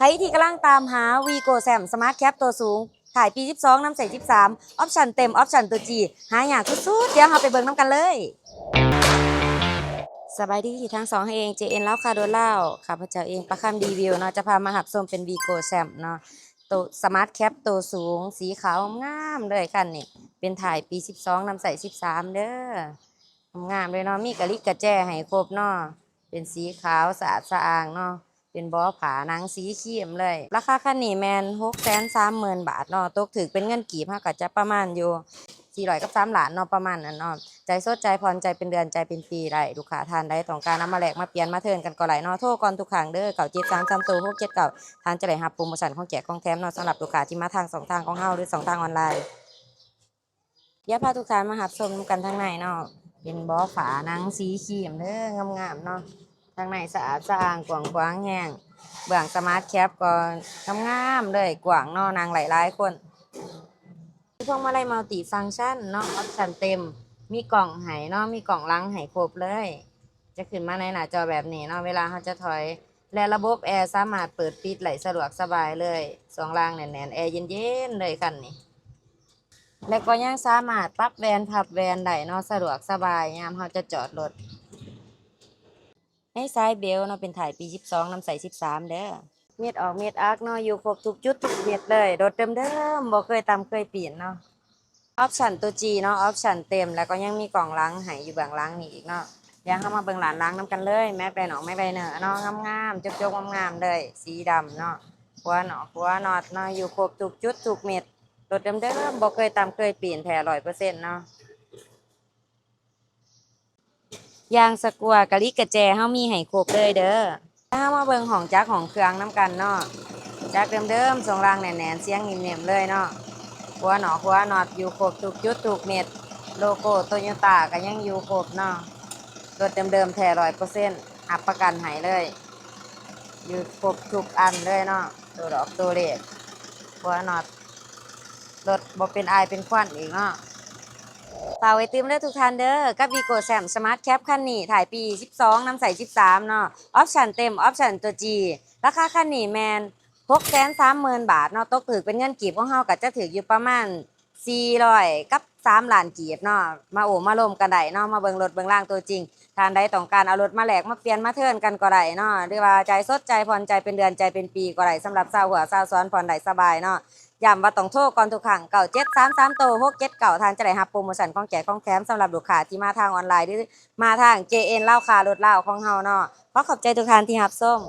ໃຜທີ່ກຳລັງຕາມຫາ Vigo Sam Smart Cab ໂຕສູງ ທ້າຍປີສິບສອງ ນຳໃສ່ສິບສາມ ອອບຊັນເຕັມ ອອບຊັນຕົວ G ຫາຍາກສຸດໆ ດຽວເຮົາໄປເບິ່ງນຳກັນເລີຍ. ສະບາຍດີທັງສອງເອງ ເຈເອັນ ລາວຄ້າລົດລາວ ຂ້າພະເຈົ້າເອງ ປະຄຳ D View ເນາະ ຈະພາມາຮັບຊົມເປັນ Vigo Sam ເນາະ ໂຕ Smart Cab ໂຕສູງ ສີຂາວງາມເລີຍຄັນນີ້ ເປັນທ້າຍປີສິບສອງ ນຳໃສ່ສິບສາມເດີ. ງາມເລີຍເນາະ ມີກະລິກກະແຈໃຫ້ຄົບເນາະ ເປັນສີຂາວສະອາດສະອ້າງເນາະ ເປັນເບາະຜ້າໜັງສີຄຣີມເລີຍ. ລາຄາຄັນນີ້ແມ່ນ ຫົກແສນສາມໝື່ນ ບາດເນາະ ຕົກຖືກເປັນເງິນກີບ ເຮົາກໍຈະປະມານຢູ່ ສີ່ຮ້ອຍກັບສາມລ້ານເນາະ ປະມານນັ້ນເນາະ. ຈ່າຍສົດ ຈ່າຍຜ່ອນ ຈ່າຍເປັນເດືອນ ຈ່າຍເປັນປີໄດ້. ລູກຄ້າທ່ານໃດຕ້ອງການເອົາມາແລກມາປ່ຽນມາເທີນກັນກໍໄດ້ເນາະ ໂທກ່ອນທຸກຄັ້ງເດີ ເກົ້າເຈັດສາມສາມໂຕ ຫົກເຈັດເກົ້າ ທ່ານຈະໄດ້ຮັບໂປຣໂມຊັນຂອງແຈກຂອງແຖມເນາະ ສຳລັບລູກຄ້າທີ່ມາທາງຊ່ອງທາງຂອງເຮົາ ຫຼື ຊ່ອງທາງອອນລາຍ. ດຽວພາທຸກທ່ານມາຮັບຊົມນຳກັນທາງໃນເນາະ ເປັນເບາະຜ້າໜັງສີຄຣີມເດີ ງາມໆເນາະ ທາງໃນສະອາດສະອ້າງ ກວ້າງຂວາງແຮງ ເບື້ອງ Smart Cab ກໍງາມໆເລີຍ ກວ້າງເນາະ ນັ່ງໄດ້ຫຼາຍຄົນ. ມີພວງມາໄລ Multifunction ເນາະ ອອບຊັນເຕັມ ມີກ້ອງໃຫ້ເນາະ ມີກ້ອງຫຼັງໃຫ້ຄົບເລີຍ ຈະຂຶ້ນມາໃນໜ້າຈໍແບບນີ້ເນາະ ເວລາເຮົາຈະຖອຍ ແລະ ລະບົບແອສາມາດເປີດປິດໄດ້ສະດວກສະບາຍເລີຍ ຊ່ວງລ່າງແໜ້ນໆ ແອເຢັນໆເລີຍຄັນນີ້. ແລະກໍຍັງສາມາດປັບແວ່ນພັບແວ່ນໄດ້ເນາະ ສະດວກສະບາຍຍາມເຮົາຈະຈອດລົດ. ໃນສາຍເບວເນາະ ເປັນທ້າຍປີສິບສອງ ນຳໃສ່ສິບສາມເດີ. ເມັດອອກເມັດອັກເນາະ ຢູ່ຄົບທຸກຈຸດທຸກເມັດເລີຍ ລົດເດີມໆ ບໍ່ເຄີຍຕຳເຄີຍປີ້ນເນາະ. ອອບຊັນຕົວ G ເນາະ ອອບຊັນເຕັມ ແລະກໍຍັງມີກ້ອງຫຼັງໃຫ້ຢູ່ເບື້ອງຫຼັງນີ້ອີກເນາະ. ດຽວເຮົາມາເບິ່ງດ້ານຫຼັງນຳກັນເລີຍ ແມັກໄດນອກ ແມັກໄດເນີເນາະ ງາມໆ ຈົກໆ ງາມໆເລີຍ ສີດຳເນາະ. ຫົວນອກຫົວນັອດເນາະ ຢູ່ຄົບທຸກຈຸດທຸກເມັດ ລົດເດີມໆ ບໍ່ເຄີຍຕຳເຄີຍປີ້ນ ແທ້ຮ້ອຍເປີເຊັນເນາະ. ຢາງສະກົວ ກະລິກກະແຈ ເຮົາມີໃຫ້ຄົບເລີຍເດີ. ເຮົາມາເບິ່ງຫ້ອງຈັກຫ້ອງເຄື່ອງນຳກັນເນາະ. ຈັກເດີມໆ ຊ່ວງລ່າງແໜ້ນໆ ສຽງເໜັມໆເລີຍເນາະ. ຫົວນອກຫົວນັອດ ຢູ່ຄົບທຸກຈຸດທຸກເມັດ ໂລໂກ້ໂຕໂຍຕ້າກໍຍັງຢູ່ຄົບເນາະ. ລົດເດີມໆ ແທ້ຮ້ອຍເປີເຊັນ ຮັບປະກັນໃຫ້ເລີຍ ຢູ່ຄົບທຸກອັນເລີຍເນາະ ໂຕດອກໂຕເລກ ຫົວນັອດ ລົດບໍ່ເປັນອາຍເປັນຄວັນອີກເນາະ. ຝາກໄວ້ຕື່ມເດີທຸກທ່ານເດີ ກັບ Vigo Sam Smart Cab ຄັນນີ້ ທ້າຍປີສິບສອງ ນຳໃສ່ສິບສາມເນາະ ອອບຊັນເຕັມ ອອບຊັນຕົວ G. ລາຄາຄັນນີ້ແມ່ນ ຫົກແສນສາມໝື່ນ ບາດເນາະ ຕົກຖືກເປັນເງິນກີບຂອງເຮົາກໍຈະຖືກຢູ່ປະມານ ສີ່ຮ້ອຍກັບສາມລ້ານກີບເນາະ. ມາໂອ້ມາລົມກັນໄດ້ເນາະ ມາເບິ່ງລົດເບິ່ງລາງຕົວຈິງ. ທ່ານໃດຕ້ອງການເອົາລົດມາແລກມາປ່ຽນມາເທີນກັນກໍໄດ້ເນາະ ຫຼືວ່າຈ່າຍສົດ ຈ່າຍຜ່ອນ ຈ່າຍເປັນເດືອນ ຈ່າຍເປັນປີກໍໄດ້ ສຳລັບຊາວຫົວຊາວສວນ ຜ່ອນໄດ້ສະບາຍເນາະ. ຢ້ຳວ່າຕ້ອງໂທກ່ອນທຸກຄັ້ງ ເກົ້າເຈັດສາມສາມໂຕ ຫົກເຈັດເກົ້າ ທ່ານຈະໄດ້ຮັບໂປຣໂມຊັນຂອງແຈກຂອງແຖມ ສຳລັບລູກຄ້າທີ່ມາທາງອອນລາຍ ຫຼື ມາທາງ ເຈເອັນ ລາວຄ້າລົດລາວຂອງເຮົາເນາະ. ຂໍຂອບໃຈທຸກທ່ານທີ່ຮັບຊົມ.